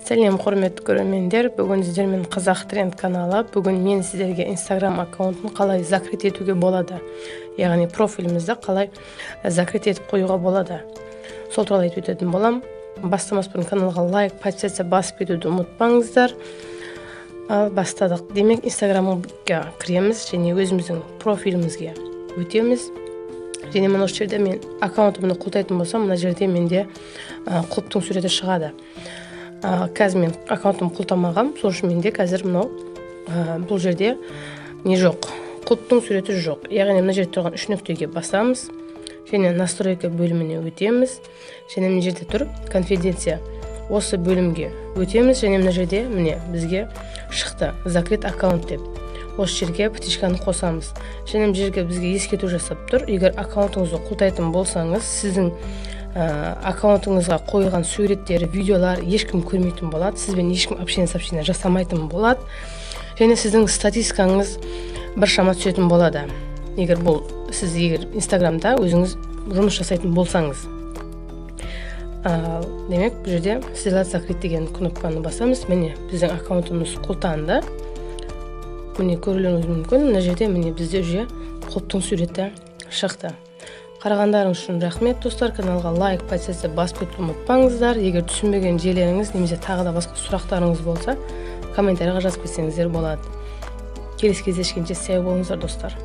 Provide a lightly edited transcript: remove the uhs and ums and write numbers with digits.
Сәлем, құрметті көрермендер! Бүгін сіздермен Қазақ Тренд каналы. Бүгін мен сіздерге Инстаграм аккаунтын қалай закрыть етуге болады, яғни профилімізді қалай закрыть етіп қоюға болады, сол туралы айтып өтетін боламын. Бастамас бұрын каналға лайк, подписаться басып кетуді ұмытпаңыздар. Ал бастадық. Демек, Инстаграмға кіреміз және өзіміздің профилімізге өтеміз. Және мына осы жерде мен аккаунтымды құлыптайтын болсам, мына жерде менде құлыптың суреті шығады. Қазір мен аккаунтымды құлыптамағанмын, сол үшін менде қазір мынау бұл жерде не жоқ, құлыптың суреті жоқ. Яғни мына жерде тұрған үш нүктеге басамыз және настройка бөліміне өтеміз. Және мына жерде тұр конфиденция, осы бөлімге өтеміз. Және мына жерде, міне, бізге шықты «закрыть аккаунт» деп. Осы жерге птичканы қосамыз. Және мына жерге бізге ескерту жасап тұр: егер аккаунтыңызды құлыптайтын болсаңыз, сіздің аккаунтыңызға қойылған суреттер, видеолар ешкім көрмейтін болады, сізбен ешкім общение, сообщение жасамайтын болады және сіздің статистикаңыз біршама түсетін болады, егер бұл сіз егер Инстаграмда өзіңіз жұмыс жасайтын болсаңыз. Демек, бұл жерде «сделать закрыть» деген кнопканы басамыз. Міне, біздің аккаунтымыз құлыптанды. Міне, көрулеріңіз мүмкін, мына жерде, міне, бізде уже құлыптың суреті шықты. Қарағандарыңыз үшін рахмет, достар! Каналға лайк, подписаться басып кетуді ұмытпаңыздар. Егер түсінбеген жерлеріңіз немесе тағы да басқа сұрақтарыңыз болса, комментарийға жазып кетсеңіздер болады. Келесі кездескенше сау болыңыздар, достар!